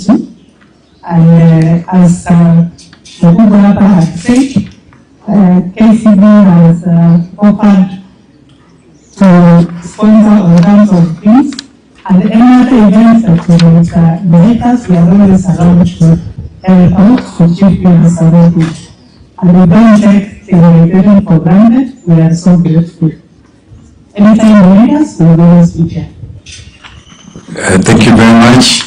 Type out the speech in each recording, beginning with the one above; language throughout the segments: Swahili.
County. And as Mkubwa hapa has said, KCB has offered to sponsor all kinds of things. And any other events that you might invite us, we are always around to help out to keep you in service. And we don't take the invitation for granted. We are so grateful. Anytime you need us, we will always be here. Thank you very much.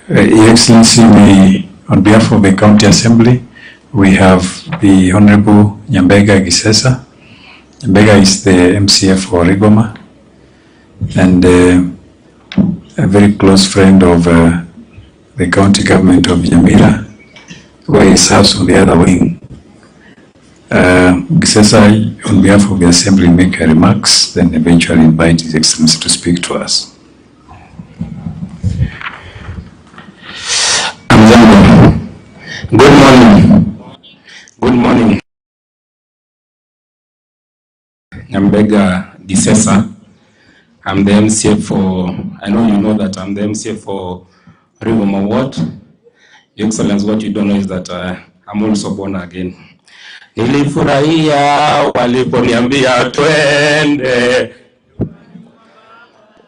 Your Excellency, we, on behalf of the County Assembly, we have the Honorable Nyambega Gisesa. Nyambega is the MCA for Rigoma and a very close friend of the county government of Nyamira, where he serves on the other wing. Gisesa, on behalf of the Assembly, make her remarks, then eventually invite His Excellency to speak to us. Good morning. Good morning. Nyambega Gisesa. I'm the MCA for, I know you know that I'm the MCA for Rigoma Ward. Your Excellency, what you don't know is that I'm also born again. Nilifurahia waliponiambia twende,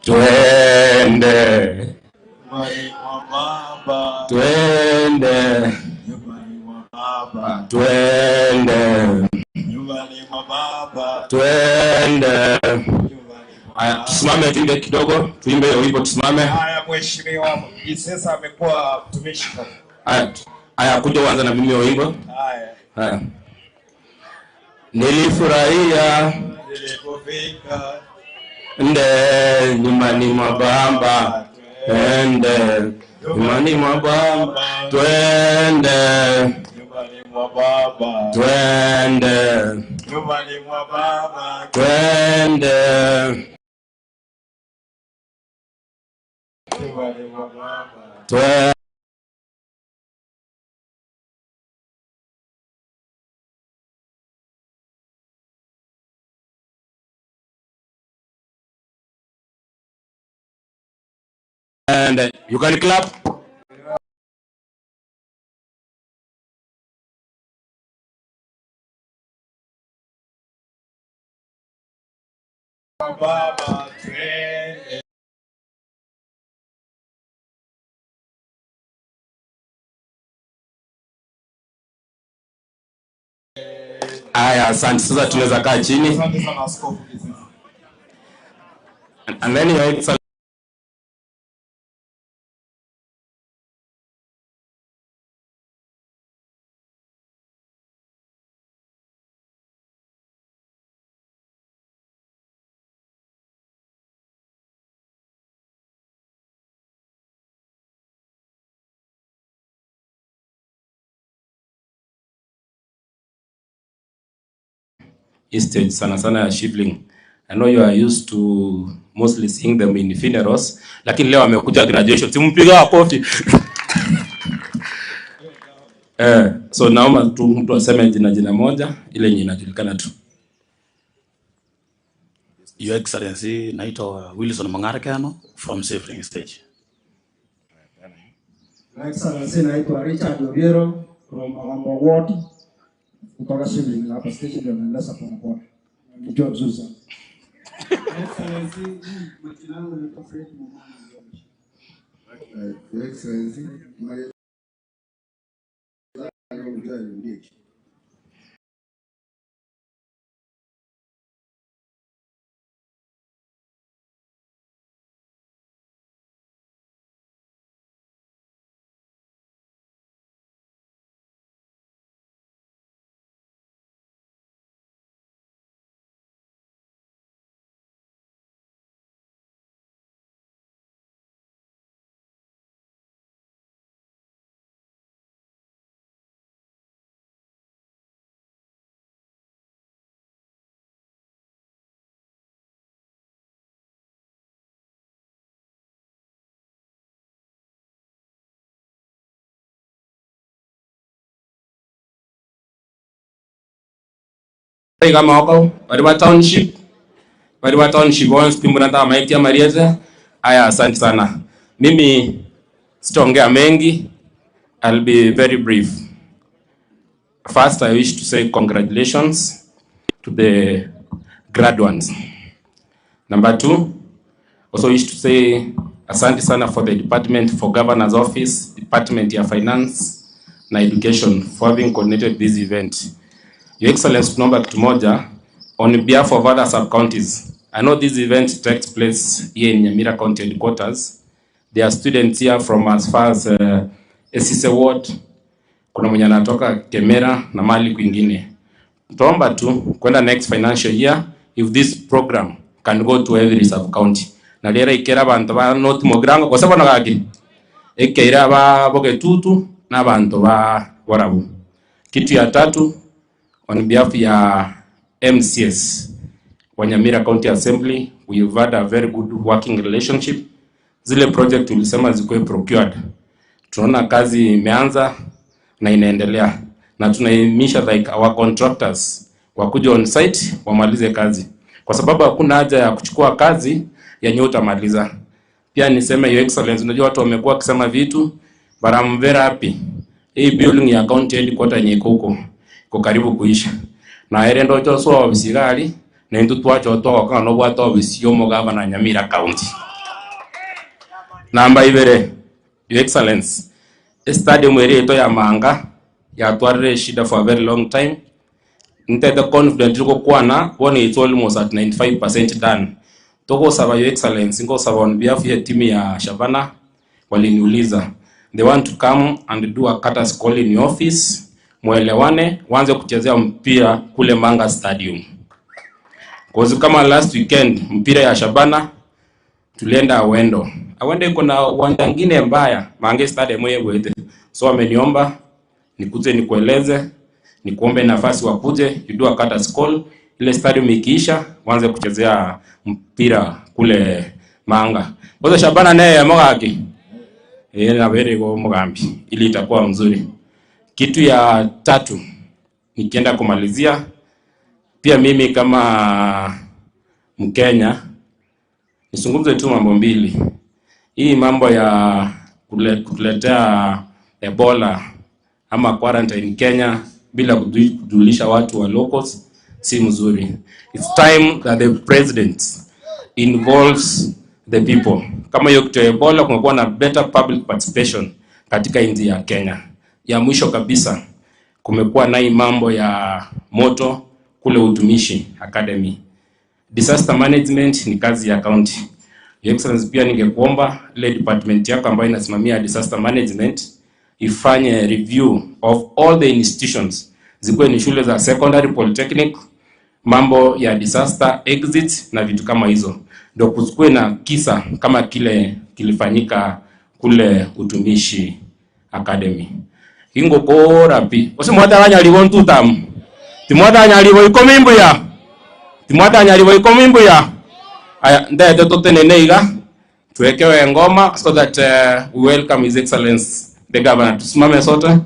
twende, twende, twende, twende. Haya, tusimame tuimbe kidogo, tuimbe hiyo wimbo tusimame. Haya, Mheshimiwa Gisesa amekuwa mtumishi sasa. Haya, haya, kuja uanze na mimi hiyo wimbo. Haya. Haya. Nilifurahia nilipofika nde nyumbani mwa baba, twende nyumbani mwa baba, twende nyumbani mwa baba, twende nyumbani mwa baba, twende nyumbani mwa baba. Twende. And you can clap. Baba, twende. Haya, asante. Sasa tunaweza kaa chini. Asante sana Askofu Gisesa. And then your Excellency, stage sana sana ya Shivling. I know you are used to mostly seeing them in funerals, lakini leo amekuja graduation. Simpiga makofi. So naomba tu mtu aseme jina moja ile yenye inajulikana tu. Your Excellency, naitwa Wilson Mangarekano from Shivling Stage. Your Excellency, naitwa Richard Obiero from Agamba Ward kutoka Shivling hapa station, ndio naendesha boda boda. Nijua vizuri sana. Excellency, majina yangu naitwa Fred Mumana. Your Excellency, Maria. Kama wako bari ba township, bari ba township once pimbuna ta maitia mariete Aya, asante sana. Mimi sitaongea mengi. I'll be very brief. First, I wish to say congratulations to the graduates. Number two, also wish to say asante sana for the Department for Governor's Office, Department ya Finance na Education for having coordinated this event. Your Excellency, tunaomba kitu moja on behalf of other sub-counties. I know this event takes place here in Nyamira County headquarters. There are students here from as far as Esise Ward, kuna mwenye anatoka Kemera na mali kwingine. Tuomba tu kwenda next financial year if this program can go to every sub county. Na lera ikera bantu ba North Mogrango kwa sababu nagaki ekeira ba Bogetutu na bantu ba Borabu. Kitu ya tatu, on behalf ya MCS wa Nyamira County Assembly, we have had a very good working relationship. Zile project tulisema zikuwe procured, tunaona kazi imeanza na inaendelea, na tunaimisha like our contractors wakuja on site wamalize kazi, kwa sababu hakuna haja ya kuchukua kazi yenye utamaliza. Pia niseme Your Excellency, unajua watu wamekuwa wakisema vitu, but I'm very happy. Hii building ya county headquarter yenye iko huko iko karibu kuisha, na ere ndo cho so obisigari na intu twacho twagoka no bwata obisi yo mugavana Nyamira County. Namba ibere, Your Excellency, stadium ere ito ya Manga yatwarire shida for a very long time. Ntete confident ko kwana one it's almost at 95% done. Toko saba Your Excellency, ngo saba on behalf ya timu ya Shabana waliniuliza they want to come and do a courtesy call in your office, muelewane, waanze kuchezea mpira kule Manga Stadium. Kwa kama last weekend mpira ya Shabana tulienda Awendo. Awendo iko na uwanja mwingine mbaya, Mange Stadium yeye. So ameniomba nikuje nikueleze, nikuombe nafasi wakuje, you do a courtesy call, ile stadium ikiisha waanze kuchezea mpira kule Manga. Boza Shabana naye mogaki. Na bere go Mugambi ili itakuwa mzuri. Kitu ya tatu nikienda kumalizia, pia mimi kama Mkenya nisungumze tu mambo mbili. Hii mambo ya kutuletea Ebola ama quarantine Kenya bila kujulisha watu wa locals si mzuri. It's time that the president involves the people. Kama hiyo kitu ya Ebola kumekuwa na better public participation katika nchi ya Kenya. Ya mwisho kabisa, kumekuwa na hii mambo ya moto kule Utumishi Academy. Disaster management ni kazi ya county. Your Excellency, pia ningekuomba ile department yako ambayo inasimamia disaster management ifanye review of all the institutions, zikuwe ni shule za secondary, polytechnic, mambo ya disaster exit na vitu kama hizo, ndio kusikue na kisa kama kile kilifanyika kule Utumishi Academy. Ingo kora pi osimwatanya liwo ntutam timwatanya liwo ikomimbuya timwatanya liwo ikomimbuya. Aya, ndete totenene iga tuwekewe ngoma so that we welcome His Excellency the Governor. Tusimame sote.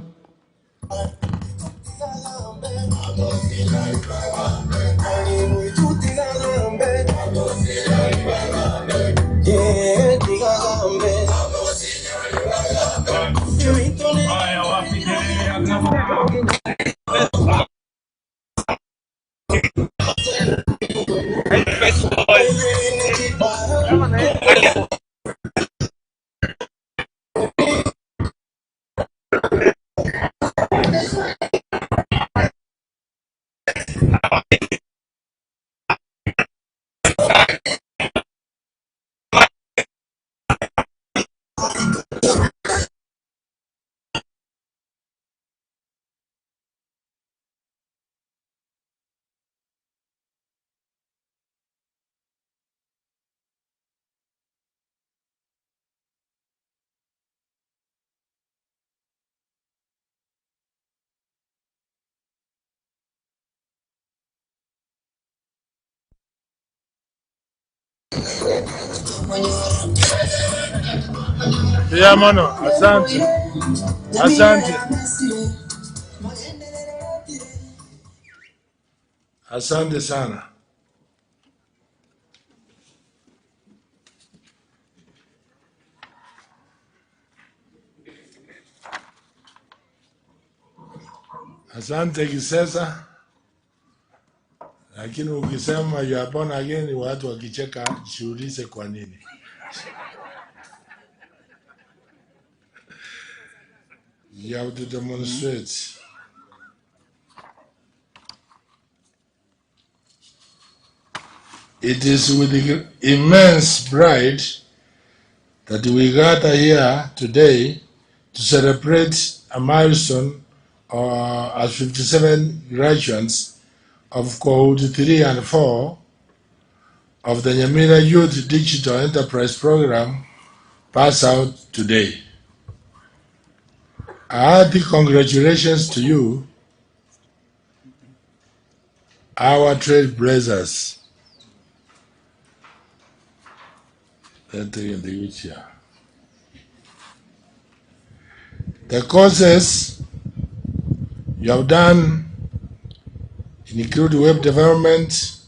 Ya mano, asante. Asante. Asante sana. Asante Kisesa, lakini ukisema you are born again, watu wakicheka, jiulize kwa nini. You have to demonstrate. It is with immense pride that we gather here today to celebrate a milestone as 57 graduates of cohort 3 and 4 of the Nyamira Youth Digital Enterprise Program pass out today. A hearty congratulations to you, our trailblazers. The courses you have done include web development,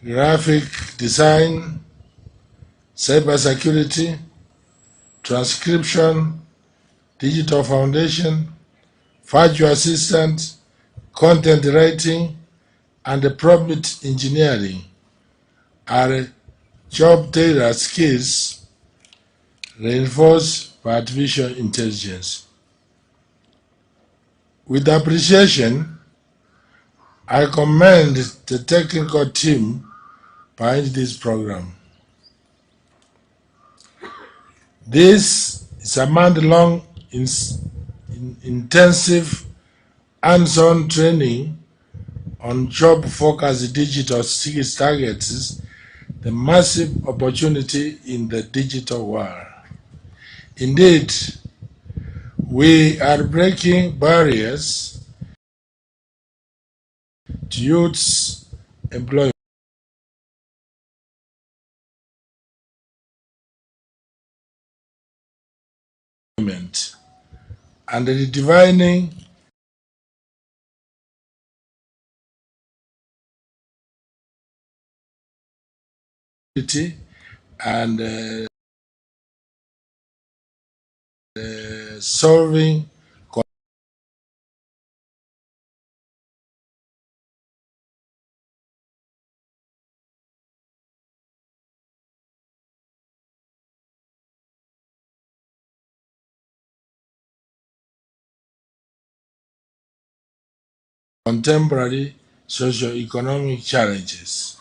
graphic design, cybersecurity, transcription, digital foundation, virtual assistant, content writing, and prompt engineering are job data skills reinforced by artificial intelligence. With appreciation, I commend the technical team behind this program. This is a month-long intensive hands-on training on job-focused digital skills targets the massive opportunity in the digital world. Indeed, we are breaking barriers to youth's employment and redefining and solving contemporary socio-economic challenges.